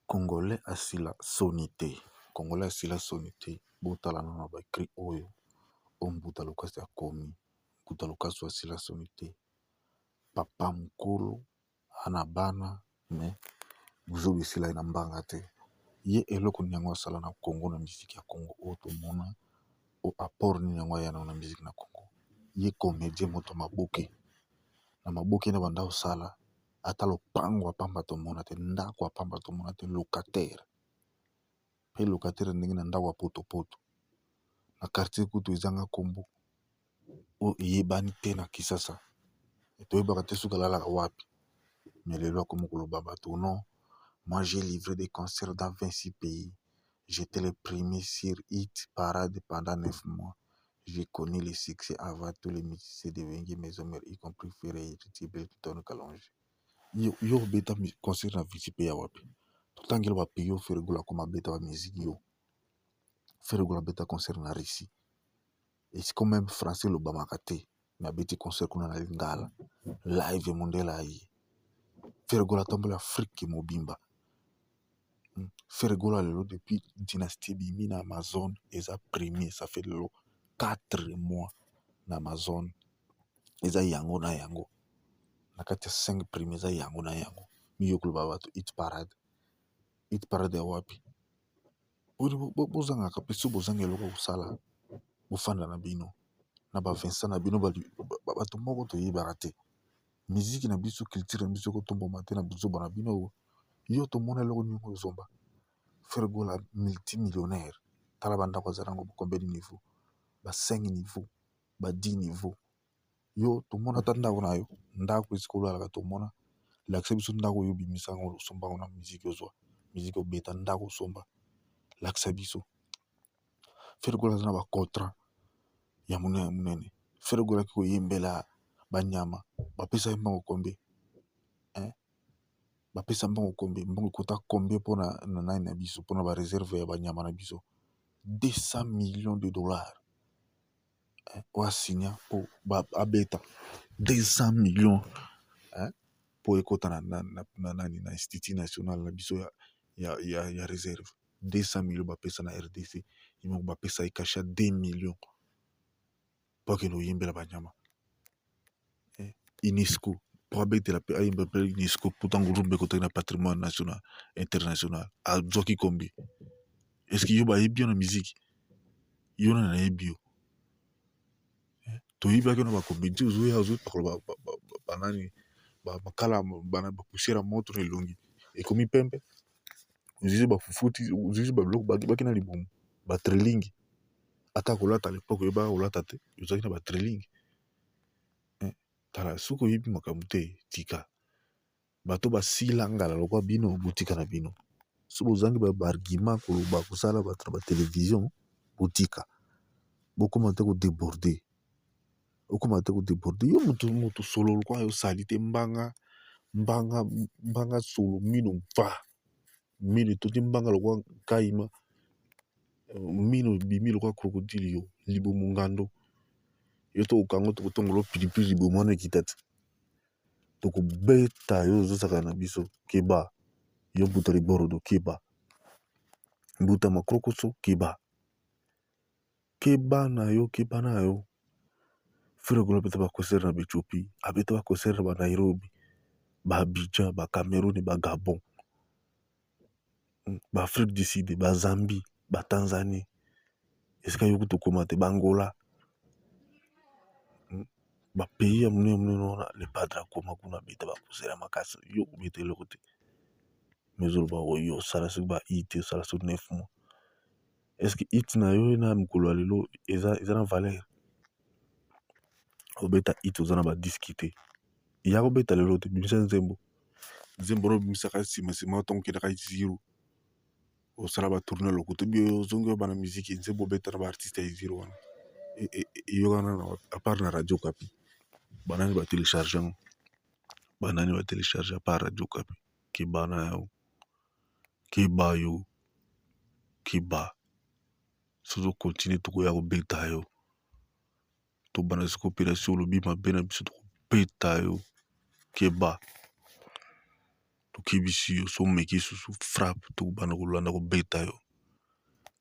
Congolais asila soni te, congolais asila soni te. Botala nano ba écrit oyo oyo Mbuta Lokasi akomi. Mbuta Lokasi asila soni te, papa mokolo ana bana mais buzoba esila ye na mbanga te. Ye eloko nini yango asala na Congo, na musique ya Congo oyo tomona o apport nini yango aya nango na musique na Congo? Ye comédien, moto maboke na maboke na banda kosala, ata lopango ya pamba tomona te, ndako ya pamba tomona te, locataire pe locataire ndenge na ndako ya potopoto na quartier kutu ezanga nkombo oyo eyebani te na Kisasa, toyebaka te soki alalaka wapi. Mais lelo akomi koloba bato: "Non, moi j'ai livré des concerts dans 26 pays, j'étais le premier sur Hit Parade pendant 9 mois, j'ai connu le succès avant tous les musiciens de Wenge Maison Mère, y compris Ferre, Héritier, Tony Kalonji." Yo, yo obeta concert na 26 pays ya wapi? Totangela ba pays oyo Ferre Gola akoma abeta ba musique. Yo, Ferre Gola abeta concert na Russie, esika même français elobamaka te, mais abeti concert kuna na lingala live mondele aye. Ferre Gola atambola Afrique mobimba. Ferre Gola lelo, depuis Dynastie ebimi na Amazon, eza premier, ça fait lelo 4 mois na Amazon, eza yango na yango na kati ya 5 premier, eza yango na yango. Miyo koloba bato Hit Parade, Hit Parade ya wapi? Bozangaka mpe so bozanga eloko kosala, bofanda na bino na ba Vincent na bino, bato moko toyebaka te. Musique na biso, culture na biso ekotomboma te na buzoba na bino. Yo, tomona eloko nini ozomba? Ferre Gola multimillionnaire, tala bandako aza nango, combien de niveau? Ba 5 niveau, ba 10 niveau. Yo, tomona ata ndako na yo, ndako esika olalaka tomona? Lakisa biso ndako oyo obimisa yango, osomba yango na musique, ozwa musique, obeta ndako osomba, lakisa biso. Ferre Gola aza na ba contrat ya monene monene. Ferre Gola aki koyembela banyama, bapesa ye mbongo combien? Bapesa mbongo combien? Mbongo ekota combien mpona na nani na biso, mpona ba réserve ya banyama na biso? 200 millions de dollars oyo asinya mpo abeta, 200 millions mpo ekota na nani, na Institut national na biso ya réserve. 200 millions bapesa na RDC. Ye moko bapesa ye cachet ya 2 millions mpo akende koyembela banyama. UNESCO, mpo abetela mpe ayemba mpe UNESCO, mpo ntango rumba ekotaki na patrimoine national international, azwaki combien? Est-ce yo bayebi yo na musique? Yo nani nayebi yo? Toyebaki na ba comédie, ozoya ozopakola banani, bakala, ba poussière ya moto na elongi ekomi pembe, ozwi bafufuti, ozwi babiloko baki na libumu, ba trailing. Ata kolata, l'époque oyebaka kolata te, ozalaki na ba trailing. Tala, soki oyebi makambo te, tika. Bato basila ngala lokwa bino, botika na bino. So bozangi ba argument koloba, kosala bato na ba télévision, botika. Bokóma te ko déborder, okóma te ko déborder. Yo moto, moto solo lokwa yo, osali te mbanga mbanga mbanga solo, mino va mino etondi mbanga lokwa kaima, mino ebimi lokwa crocodile. Yo libumu ngando, yo tokokango, tokotongola pilipili, libumu wana ekita te, tokobeta yo. Ozosaka na biso, keba. Yo mbuta liborodo, keba. Mbuta makrokoso, keba, keba na yo, keba na yo. Ferre Gola abeta ba concert na ba Éthiopie, abeta ba concert na ba Nairobi, ba Abidjan, ba Cameroun, ba Gabon, ba Afrique du Sud, ba Zambie, ba Tanzanie, esika yo kutu okóma te, ba Angola, ba pays ya monene monene wana. Le Padre akóma kuna, abeta ba concert ya makasi. Yo kobeta eloko te, mais ozoloba oyo osala soki ba hit, osala soki 9 mois. Est ce que hit na yo na mokolo ya lelo eza na valeur? Obeta hit, oza na ba disque te ya kobeta lelo te. Bimisa nzembo, nzembo wana obimisaka nsima nsima ntango okendaka ziro, osala ba tournée lokuta bi ozongi oyo bana musique. Nzembo obeta na ba artiste ya ziro wana eyokana na à part na Radio Okapi? Banani ba télécharge yango? Banani ba télécharge à part Radio Okapi? Keba na yo, keba yo, keba. Soki ozo continuer, tokoya kobeta yo. Tobanda sikoyo opération. Olobi mabe na biso, tokobeta yo. Keba. Tokebisi yo, so omeki lisusu frappe, tokobanda kolanda kobeta yo.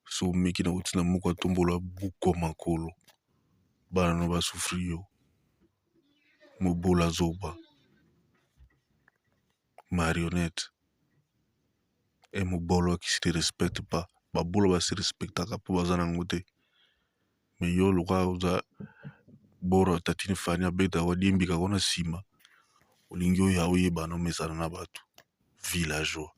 So omeki na kotina moko atombola buko makolo, bana no basouffrir yo. Mobola zoba, marionnette e mobolo qui se respecte pas. Babola base respectaka mpo baza nango te. Mais yo lokola oza boro tatine Fani abetaka adiembikaka na nsima, olingi oyo oyebana omesana na bato villageois.